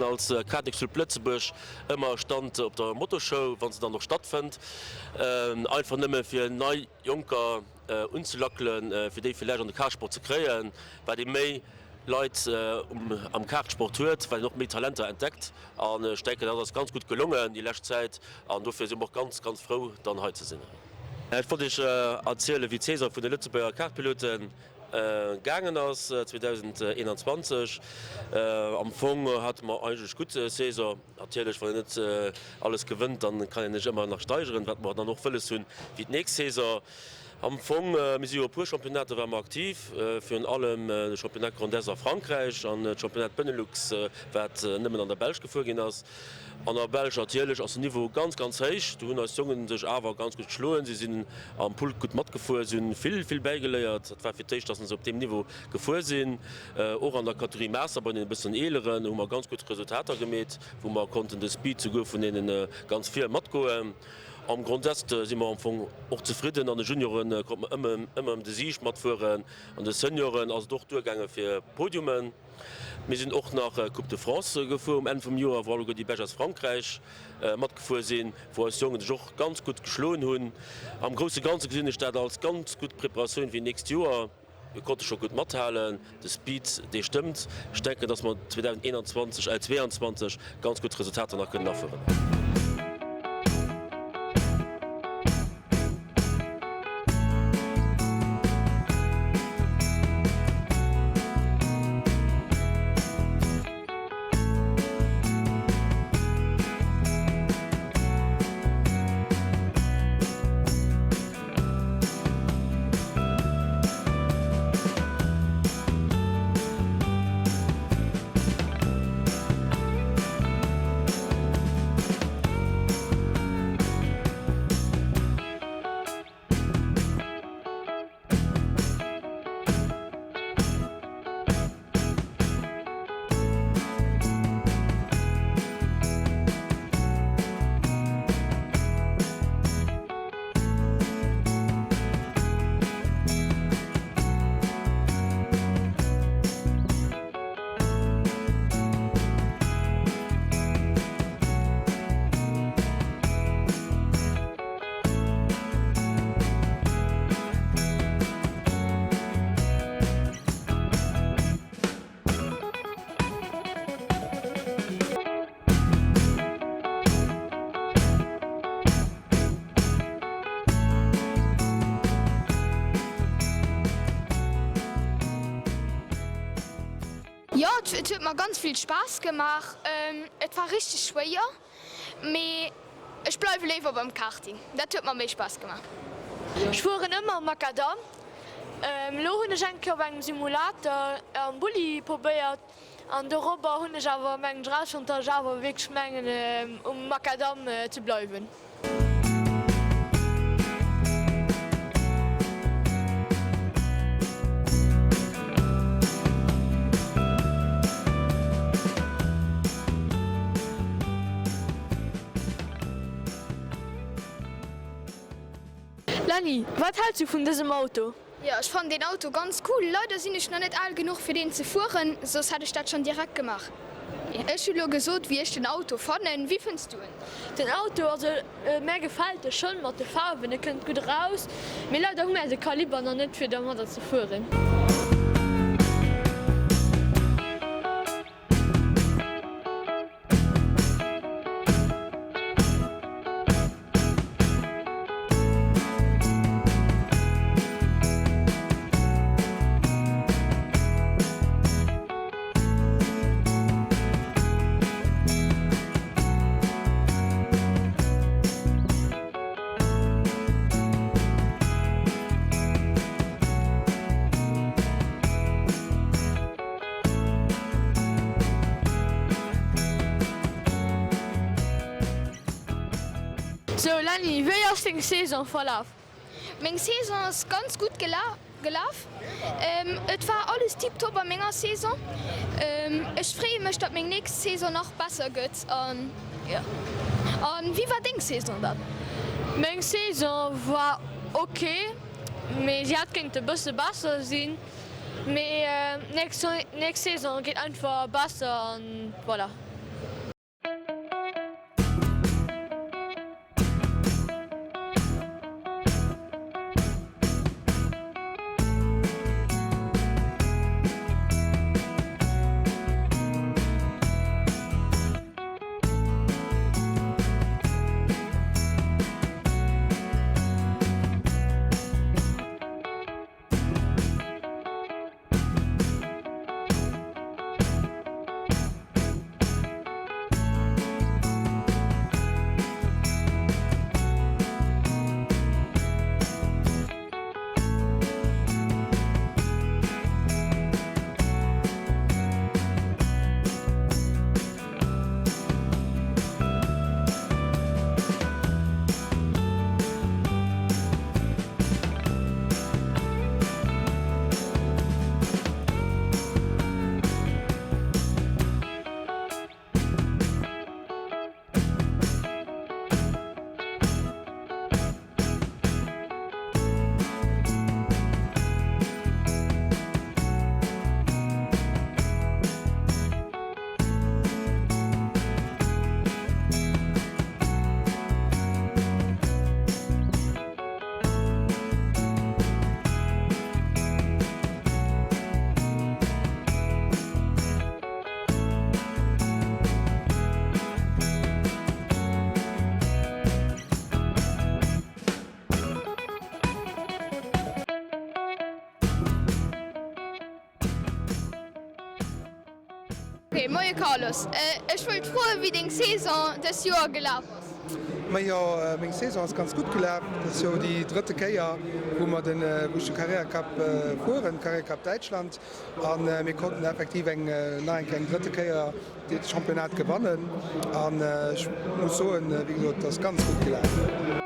haten als Karting Club Lëtzebuerg ëmmer e Stand op der Motoshow, wa se dann och stattfënnt. Einfach nëmme fir nei Jonker unzelackelen, fir déi villäicht an de Kartsport ze kréien. Wat ee méi Leit am Kartsport huet, wat een och méi Talenter entdeckt. An ech denken, dat ass ganz gutt gelongen déi lescht Zäit an dofir si mer och ganz, ganz frou, dann hei ze sinn. Ech wollt Iech erzielen, wéi d'Saison vun de Lëtzebuerger Kartpilote gaangen ass 2021. Am Fong hate mer eigentlech gutt Saison. Natierlech, wann een net alles gewënnt, dann kann een sech ëmmer nach steigeren, wat mer dann och wëlles hunn fir d'nächst Saison. Am Fong, mir si jo e puer Championnater ware mer aktiv, virun allem de Championnat Grand Est a Frankräich an d'Championnat Benelux, wat nëmmen an der Belsch gefuer ginn ass. An der Belsch natierlech ass den Niveau ganz, ganz héich. Do hunn eis Jongen sech awer ganz gutt geschloen. Si sinn am Pulk gutt matgefuer, si hunn vill, vill bäigeléiert. Dat war fir d'éischt, dass se op deem Niveau gefuer sinn. Och an der Kategorie Master bei den e bëssen eeleren hu mer ganz gutt Resultater gemeet, wou mer konnten de Speed souguer vun deene ganz vir matgoen. Am Grand-Est si mer am Fong och zefridden. An de Junioren konnte mer ëmmer ëmmer ëm de Sieg matfueren. An de Senioren ass et och duergaange fir Podiumen. Mir sinn och nach Coupe de France gefuer um Enn vum Joer, wou alleguer déi Bescht aus Frankräich matgefuer sinn, wou eis Jongen sech och ganz gutt geschloen hunn. Am grousse Ganze gesinn ech dat als ganz gutt Preparatioun fir nächst Joer. Mir konnte scho gutt mathalen, de Speed dee stëmmt. Ech denken, datt mer 2021, äh 22 ganz gutt Resultater nach kënnen afueren. Jo, et huet mer ganz vill Spaass gemaach. Et war richteg schwéier, mee ech bleiwe léiwer beim Karting. Dat huet mer méi Spaass gemaach. Ech fueren ëmmer Macadam. Elo hunn ech eng Kéier op engem Simulator am Bulli probéiert an dorobber hunn ech awer mengen ech erausfonnt, datt ech awer wierklech mengen um Macadam ze bleiwen. Lenny, wat häls du vun dësem Auto? Jo, ech fannen deen Auto ganz cool. Leider sinn ech nach net al genuch fir deen ze fueren, soss hätt ech dat schon direkt gemaach. Ech hu lo gesot wéi ech den Auto fannen. Wéi fënns du en? Den Auto, also mär gefält e schonn mat de Faarwen, e kënnt gutt eraus, mee leider hu mär de Kaliber nach net fir dermadder ze fueren. Sou Lenny, wéi ass deng Saison verlaf? Meng Saison ass ganz gutt gelaf. Et war alles tiptop a menger Saison. Ech freeë mech, datt meng nächst Saison nach besser gëtt. An jo. An wéi war deng Saison dann? Meng Saison war ok, mee si hätt kéinte bësse besser sinn. Mee nächst Saison geet einfach besser an voilà. Ok, Moie Carlos, ech wollt froen wéi deng Saison dës Joer gelaf ass? Majo, meng Saison ass ganz gutt gelaf. Dat ass jo déi drëtte Kéier wou mer den, wou ech de Carrera Cup fueren, Carrera Cup Däitschland, a mir konnten effektiv eng nach eng Kéier eng drëtte Kéier de Championnat gewannen an ech muss soen, wéi gesot, et ass ganz gutt gelaf.